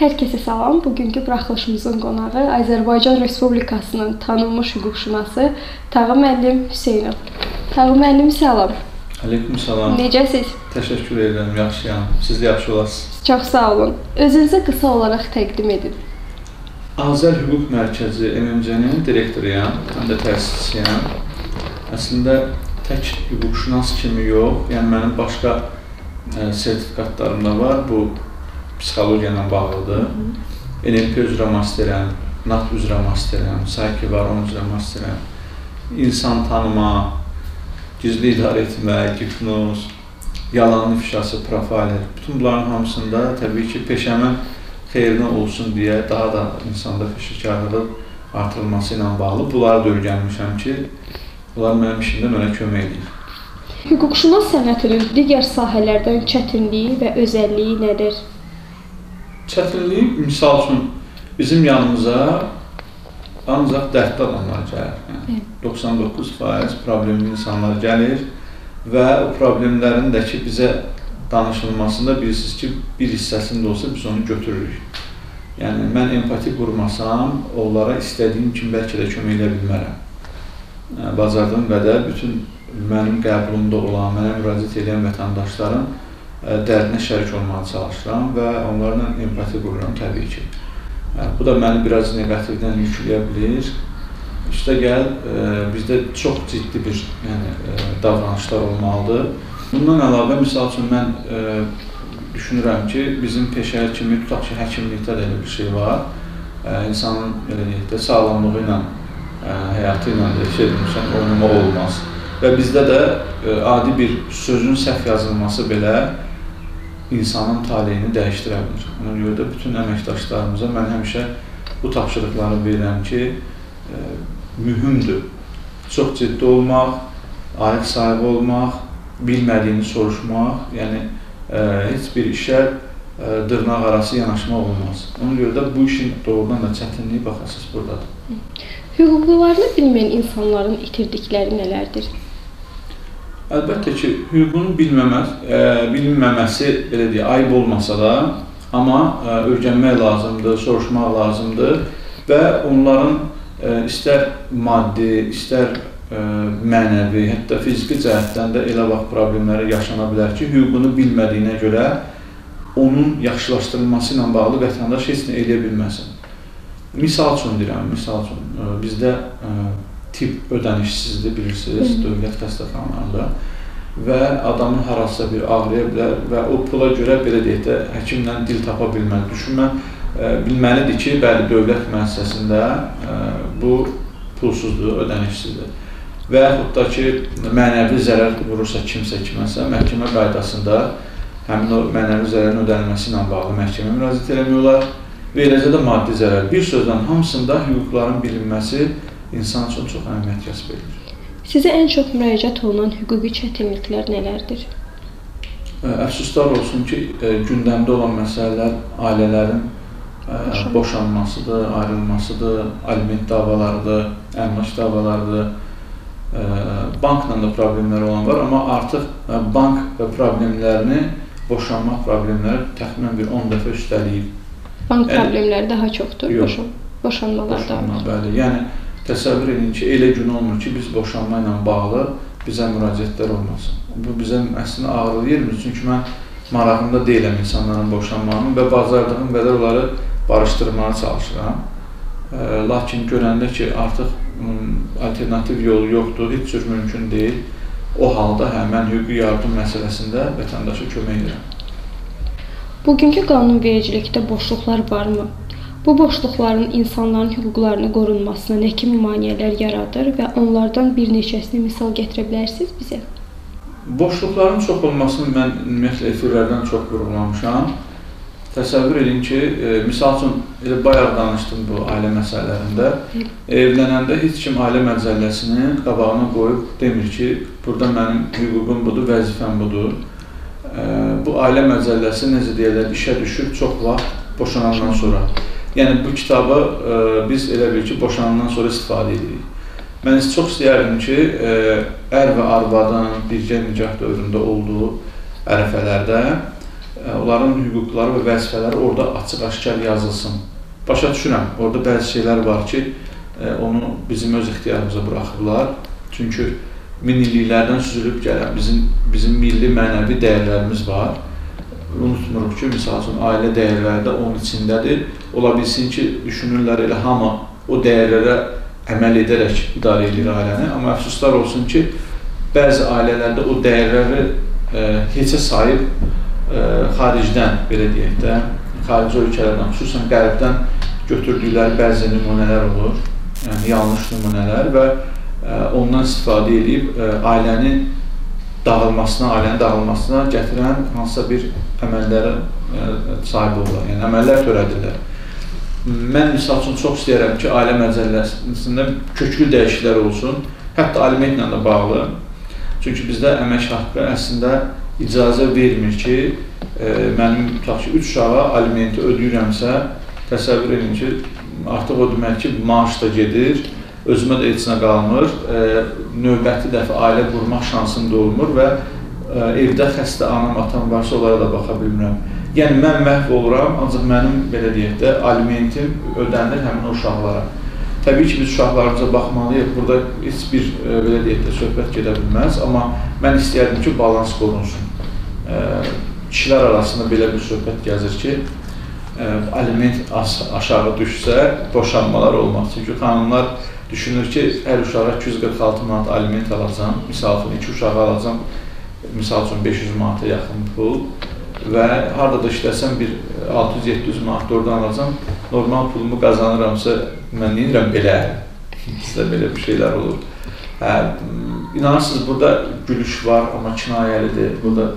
Hər kəsə salam. Bugünkü buraxılışımızın qonağı Azərbaycan Respublikasının tanınmış hüquqşünası Tağı müəllim Hüseynov. Tağı müəllim, salam. Aleyküm salam. Necəsiz? Təşəkkür edirəm, yaxşıyam. Siz də yaxşı olasınız. Çox sağ olun. Özünüzü qısa olaraq təqdim edin. Azər Hüquq Mərkəzi MMC-nin direktoruyam, həm də təsisçisiyəm. Əslində tək hüquqşünas kimi yox, yəni mənim başqa sertifikatlarım da var. Bu psixologiya ilə bağlıdır. NLP üzrə masterəm, NAT üzrə masterəm, SAIKI var, onun üzrə masterəm. İnsan tanıma, gizli idarə etmə, hipnoz, yalanın ifşası, profiler. Bütün bunların hamısında təbii ki, peşəmin xeyrinə olsun deyə daha da insanda peşəkarlığı artırılması ilə bağlı bunları da öyrənmişəm ki, bunlar mənim işimdə mənə kömək edir. Hüquqşünas sənətinin digər sahələrdən çətinliyi və özəlliyi nədir? Çətinliyi, misal üçün, bizim yanımıza ancaq dərdli adamlar gəlir. Yəni, 99% problemli insanlar gəlir və o problemlərin də ki, bizə danışılmasında bilirsiniz ki, bir hissəsində olsa biz onu götürürük. Yəni, mən empati qurmasam, onlara istədiyim kimi bəlkə də kömək edə bilmərəm. Bacardığım qədər bütün mənim qəbulumda olan, mənə müraciət edən vətəndaşların dərdinə şərik olmağa çalışıram və onlarla empati qururam təbii ki. Bu da məni biraz neqativdən yükləyə bilir. Üstəgəl, bizdə çox ciddi bir davranışlar olmalıdır. Bundan əlavə, misal üçün, mən düşünürəm ki, bizim peşə kimi, tutaq ki, həkimlikdə də elə bir şey var. İnsanın, belə deyək də, sağlamlığı ilə, həyatı ilə də şey demişəm, oynamaq olmaz. Və bizdə də adi bir sözün səhv yazılması belə insanın taleyini dəyişdirə bilir. Ona görə də bütün əməkdaşlarımıza mən həmişə bu tapşırıqları verirəm ki, mühümdür. Çox ciddi olmaq, ayıq sahibi olmaq, bilmədiyini soruşmaq, yəni heç bir işə dırnaq arası yanaşmaq olmaz. Ona görə də bu işin doğrudan da çətinliyi bax əsas buradadır. Hüquqlarını bilməyən insanların itirdikləri nələrdir? Əlbəttə ki, hüququnu bilinməməsi, belə deyək, ayıb olmasa da, amma öyrənmək lazımdır, soruşmaq lazımdır və onların istər maddi, istər mənəvi, hətta fiziki cəhətdən də elə vaxt problemləri yaşana bilər ki, hüququnu bilmədiyinə görə onun yaxşılaşdırılması ilə bağlı vətəndaş heç nə eləyə bilməsin. Misal üçün deyirəm, misal üçün, bizdə tibb ödənişsizdir, bilirsiniz, dövlət xəstəxanalarında və adamın harasısa bir ağrıya bilər və o pula görə, belə deyək də, həkimlə dil tapa bilməli. Düşünmə, bilməlidir ki, bəli, dövlət müəssisəsində bu pulsuzdur, ödənişsizdir. Və yaxud da ki, mənəvi zərər vurursa kimsə kiməsə, məhkəmə qaydasında həmin o mənəvi zərərin ödənilməsi ilə bağlı məhkəmə müraciət eləmək olar və eləcə də maddi zərər. Bir sözlə, hamısında hüquqların bilinməsi insan üçün çox əhəmiyyət kəsb edir. Sizə ən çox müraciət olunan hüquqi çətinliklər nələrdir? Əfsuslar olsun ki, gündəmdə olan məsələlər ailələrin boşanmasıdır, ayrılmasıdır, aliment davalarıdır, əmlak davalarıdır. Bankla da problemlər olan var, amma artıq bank problemlərini, boşanma problemləri təxminən bir 10 dəfə üstəliyib. Bank problemləri daha çoxdur, boşanmalar daha çoxdur. Bəli, yəni təsəvvür edin ki, elə gün olmur ki, biz boşanma ilə bağlı bizə müraciətlər olmasın. Bu bizə əslində ağrılı yerimiz, çünki mən marağımda deyiləm insanların boşanmağının və bacardığım qədər onları barışdırmağa çalışıram. Lakin görəndə ki, artıq alternativ yolu yoxdur, heç cür mümkün deyil, o halda mən hüquqi yardım məsələsində vətəndaşa kömək edirəm. Bugünkü qanunvericilikdə boşluqlar varmı? Bu boşluqların insanların hüquqlarını qorunmasına nə kimi maneələr yaradır və onlardan bir neçəsini misal gətirə bilərsiniz bizə? Boşluqların çox olmasını mən ümumiyyətlə efirlərdən çox vurğulamışam. Təsəvvür edin ki, misal üçün, elə bayaq danışdım bu ailə məsələlərində. Evlənəndə heç kim ailə məcəlləsini qabağına qoyub demir ki, burada mənim hüququm budur, vəzifəm budur. Bu ailə məcəlləsi, necə deyirlər, işə düşür çox vaxt boşanandan sonra. Yəni, bu kitabı biz elə bil ki, boşanandan sonra istifadə edirik. Mən çox istəyərdim ki, ər və arvadın birgə nikah dövründə olduğu ərəfələrdə onların hüquqları və vəzifələri orada açıq-aşkar yazılsın. Başa düşürəm, orada bəzi şeylər var ki, onu bizim öz ixtiyarımıza buraxıblar. Çünki min illiklərdən süzülüb gələn bizim milli mənəvi dəyərlərimiz var. Unutmuruq ki, misal üçün, ailə dəyərləri də onun içindədir. Ola bilsin ki, düşünürlər elə hamı o dəyərlərə əməl edərək idarə edir ailəni. Amma əfsuslar olsun ki, bəzi ailələrdə o dəyərləri heçə sayıb xaricdən, belə deyək də, xarici ölkələrdən, xüsusən qərbdən götürdükləri bəzi nümunələr olur, yəni yanlış nümunələr və ondan istifadə edib ailənin dağılmasına gətirən hansısa bir əməllərə sahib olurlar, yəni əməllər törədirlər. Mən misal üçün çox istəyirəm ki, ailə məcəlləsində köklü dəyişikliklər olsun, hətta alimentlə də bağlı. Çünki bizdə əmək haqqı əslində icazə vermir ki, mənim tutaq ki, 3 uşağa alimenti ödəyirəmsə, təsəvvür edin ki, artıq o demək ki, maaş da gedir, özümə də heç nə qalmır, növbəti dəfə ailə qurmaq şansım da olmur və evdə xəstə anam, atam varsa onlara da baxa bilmirəm. Yəni, mən məhv oluram, ancaq mənim, belə deyək də, alimentim ödənilir həmin o uşaqlara. Təbii ki, biz uşaqlarımıza baxmalıyıq, burada heç bir, belə deyək də, söhbət gedə bilməz, amma mən istəyərdim ki, balans qorunsun. Kişilər arasında belə bir söhbət gəzir ki, aliment aşağı düşsə, boşanmalar olmaz. Çünki xanımlar düşünür ki, hər uşağa 246 manat aliment alacam, misal üçün 2 uşağa alacam, misal üçün 500 manata yaxın pul və harada da işləsəm bir 600-700 manat oradan alacam, normal pulumu qazanıramsa, mən neyirəm belə, sizdə belə bir şeylər olur. İnanırsınız, burada gülüş var, amma kinayəlidir, burada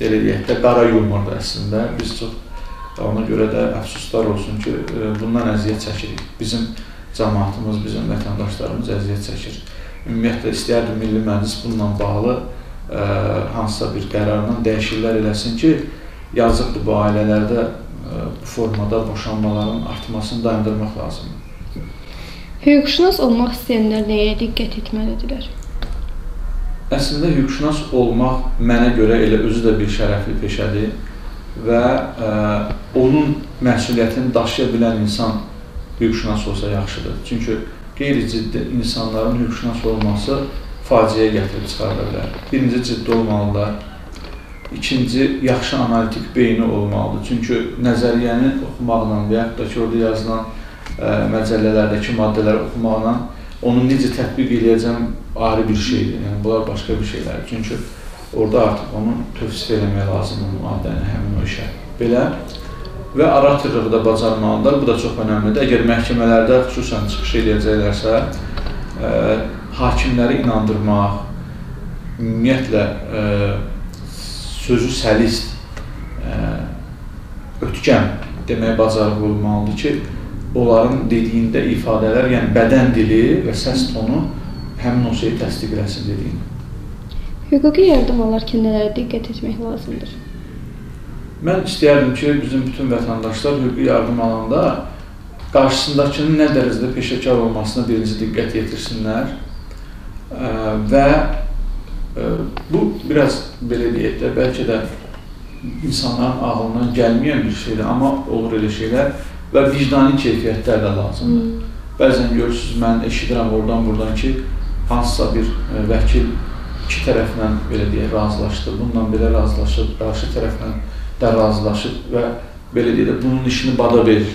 belə deyək də, qara yumordur əslində. Biz çox, ona görə də əfsuslar olsun ki, bundan əziyyət çəkirik. Bizim cəmaatımız, bizim vətəndaşlarımız əziyyət çəkir. Ümumiyyətlə, istəyərdim Milli Məclis bununla bağlı hansısa bir qərarla dəyişikliklər eləsin ki, yazıqdır bu ailələrdə bu formada boşanmaların artmasını dayandırmaq lazımdır. Hüquqşünas olmaq istəyənlər nəyə diqqət etməlidirlər? Əslində, hüquqşünas olmaq mənə görə elə özü də bir şərəfli peşədir və onun məsuliyyətini daşıya bilən insan hüquqşünas olsa yaxşıdır. Çünki qeyri-ciddi insanların hüquqşünas olması faciəyə gətirib çıxarda bilər. Birinci, ciddi olmalılar. İkinci, yaxşı analitik beyni olmalıdır. Çünki nəzəriyyəni oxumaqla və yaxud da ki, orada yazılan məcəllələrdəki maddələri oxumaqla onu necə tətbiq eləyəcəm ayrı bir şeydir. Yəni, bunlar başqa bir şeylərdir. Çünki orada artıq onu tövsif eləmək lazımdır, o maddəni, həmin o işə. Belə və aratorluğu da bacarmalıdır. Bu da çox önəmlidir. Əgər məhkəmələrdə xüsusən çıxış eləyəcəklərsə, hakimləri inandırmaq, ümumiyyətlə sözü səlist, ötkəm deməyə bacarıqlı olmalıdır ki, onların dediyində ifadələr, yəni bədən dili və səs tonu həmin o şeyi təsdiq eləsin dediyini. Hüquqi yardım alarkən nələrə diqqət etmək lazımdır? Mən istəyərdim ki, bizim bütün vətəndaşlar hüquqi yardım alanda qarşısındakının nə dərəcədə peşəkar olmasına birinci diqqət yetirsinlər və bu biraz belə deyək də, bəlkə də insanların ağlından gəlməyən bir şeydir, amma olur elə şeylər və vicdani keyfiyyətlər də lazımdır. Bəzən görürsünüz, mən eşidirəm oradan buradan ki, hansısa bir vəkil iki tərəflə belə deyək, razılaşdı, bununla belə razılaşıb, qarşı tərəflə də razılaşıb və belə deyək də, bunun işini bada verir.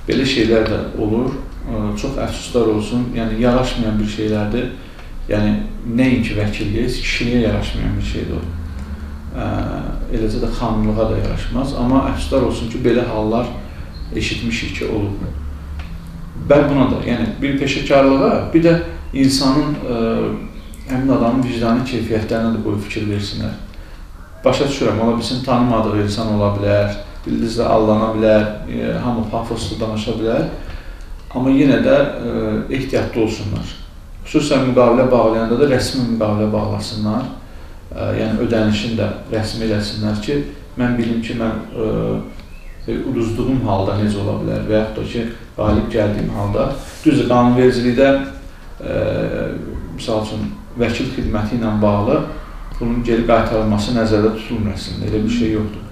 Belə şeylər də olur, çox əfsuslar olsun, yəni yaraşmayan bir şeylərdir. Yəni, nəinki vəkilliyə, heç kişiliyə yaraşmayan bir şeydir o. Eləcə də xanımlığa da yaraşmaz, amma əfsuslar olsun ki, belə hallar eşitmişik ki, olub. Və buna da, yəni bir peşəkarlığa, bir də insanın, həmin adamın vicdani keyfiyyətlərinə də qoyub fikir versinlər. Başa düşürəm, ola bilsin, tanımadığı insan ola bilər, dilizlə allana bilər, hamı pafoslu danışa bilər, amma yenə də ehtiyatlı olsunlar. Xüsusən müqavilə bağlayanda da rəsmi müqavilə bağlasınlar, yəni ödənişini də rəsmi eləsinlər ki, mən bilim ki, mən uduzduğum halda necə ola bilər və yaxud da ki, qalib gəldiyim halda. Düzdür, qanunvericilikdə, misal üçün, vəkil xidməti ilə bağlı bunun geri qaytarılması nəzərdə tutulmur əslində, elə bir şey yoxdur.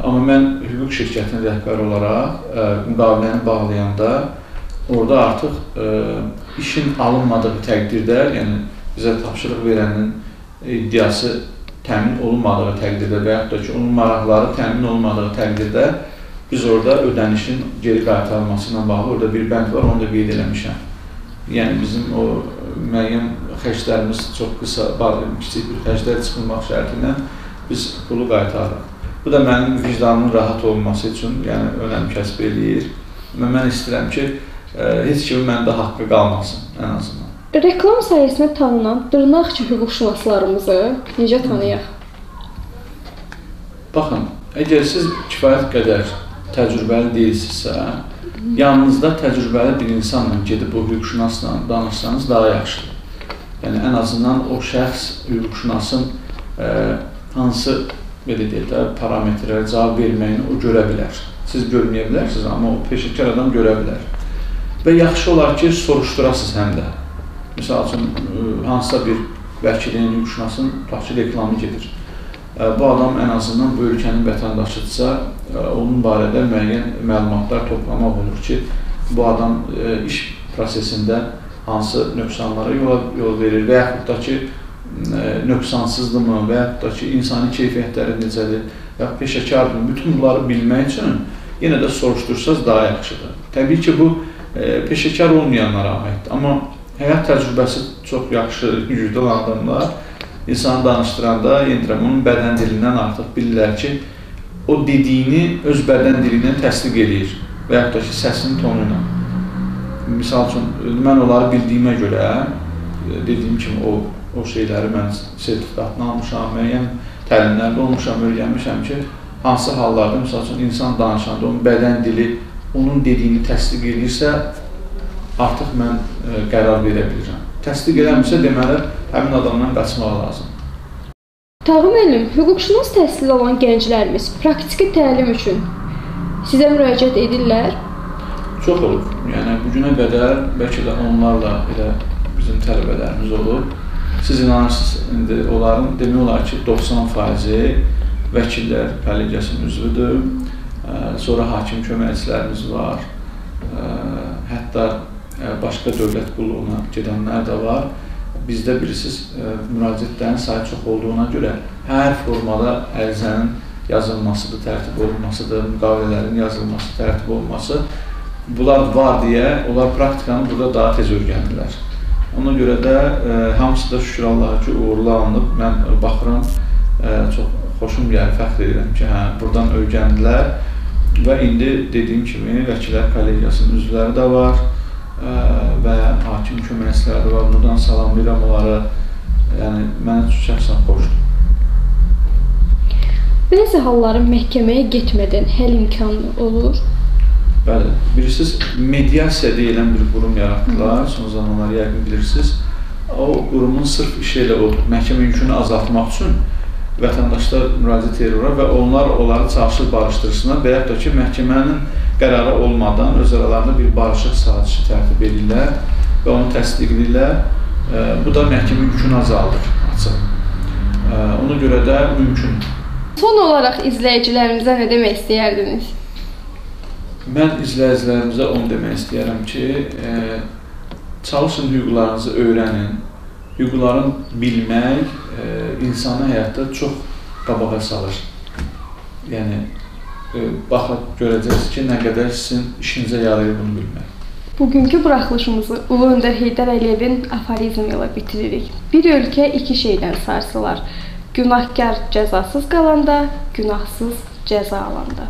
Amma mən hüquq şirkətinin rəhbəri olaraq müqaviləni bağlayanda orada artıq işin alınmadığı təqdirdə, yəni bizə tapşırıq verənin iddiası təmin olunmadığı təqdirdə və yaxud da ki, onun maraqları təmin olunmadığı təqdirdə biz orada ödənişin geri qaytarılması ilə bağlı orada bir bənd var, onu da qeyd eləmişəm. Yəni bizim o müəyyən xərclərimiz çox qısa, kiçik bir xərclər çıxılmaq şərti ilə biz pulu qaytarırıq. Bu da mənim vicdanımın rahat olması üçün, yəni önəm kəsb eləyir. Və mən istəyirəm ki, heç kimin məndə haqqı qalmasın ən azından. Reklam sayəsində tanınan dırnaqçı hüquqşünaslarımızı necə tanıyaq? Baxın, əgər siz kifayət qədər təcrübəli deyilsinizsə, yanınızda təcrübəli bir insanla gedib o hüquqşünasla danışsanız daha yaxşıdır. Yəni ən azından o şəxs hüquqşünasın hansı belə deyək də, parametrlərə cavab verməyini o görə bilər. Siz görməyə bilərsiniz, amma o peşəkar adam görə bilər. Və yaxşı olar ki, soruşdurasınız həm də. Misal üçün, hansısa bir vəkilin, hüquqşünasın tutaq ki, reklamı gedir. Bu adam ən azından bu ölkənin vətəndaşıdırsa, onun barədə müəyyən məlumatlar toplamaq olur ki, bu adam iş prosesində hansı nöqsanlara yol verir və yaxud da ki, nöqsansızdırmı və yaxud da ki, insani keyfiyyətləri necədir və yaxud peşəkardırmı, bütün bunları bilmək üçün yenə də soruşdursaz daha yaxşıdır. Təbii ki, bu peşəkar olmayanlara aiddir, amma həyat təcrübəsi çox yaxşı, güclü olan adamlar insanı danışdıranda, yenə deyirəm, onun bədən dilindən artıq bilirlər ki, o dediyini öz bədən dili ilə təsdiq eləyir və yaxud da ki, səsinin tonu ilə. Misal üçün, mən onları bildiyimə görə, dediyim kimi o şeyləri mən sertifikatını almışam, müəyyən təlimlərdə olmuşam, öyrənmişəm ki, hansı hallarda, misal üçün, insan danışanda onun bədən dili onun dediyini təsdiq edirsə, artıq mən qərar verə bilirəm. Təsdiq eləmirsə, deməli, həmin adamdan qaçmaq lazım. Tağı müəllim, hüquqşünas təhsili olan gənclərimiz praktiki təlim üçün sizə müraciət edirlər? Çox olub. Yəni, bugünə qədər bəlkə də onlarla elə bizim tələbələrimiz olub. Siz inanırsınız, indi onların demək olar ki, 90%-i vəkillər kollegiyasının üzvüdür. Sonra hakim köməkçilərimiz var. Hətta başqa dövlət qulluğuna gedənlər də var. Bizdə bilirsiniz, müraciətlərin sayı çox olduğuna görə hər formada ərizənin yazılmasıdır, tərtib olunmasıdır, müqavilələrin yazılması, tərtib olunması. Bunlar var deyə onlar praktikanı burada daha tez öyrənirlər. Ona görə də hamısı da şükür Allaha ki, uğurlu alınıb. Mən baxıram, çox xoşum gəlir, fəxr edirəm ki, hə, buradan öyrəndilər və indi dediyim kimi vəkillər kollegiyasının üzvləri də var və hakim köməkçiləri də var. Buradan salamlayıram onları. Yəni, mənə şəxsən xoşdur. Bəzi halların məhkəməyə getmədən həll imkanı olur? Bəli, bilirsiniz, mediasiya deyilən bir qurum yaratdılar, son zamanlar yəqin bilirsiniz. O qurumun sırf işi elə odur, məhkəmə yükünü azaltmaq üçün vətəndaşlar müraciət edirlər və onlar onları çalışır barışdırsınlar və yaxud da ki, məhkəmənin qərarı olmadan öz aralarında bir barışıq sazişi tərtib edirlər və onu təsdiqləyirlər. Bu da məhkəmə yükünü azaldır, açıq. Ona görə də mümkündür. Son olaraq izləyicilərimizə nə demək istəyərdiniz? Mən izləyicilərimizə onu demək istəyirəm ki, çalışın hüquqlarınızı öyrənin. Hüquqların bilmək insanı həyatda çox qabağa salır. Yəni, baxın, görəcəksiniz ki, nə qədər sizin işinizə yarayır bunu bilmək. Bugünkü buraxılışımızı Ulu Öndər Heydər Əliyevin aforizmi ilə bitiririk. Bir ölkə iki şeydən sarsılar. Günahkar cəzasız qalanda, günahsız cəza alanda.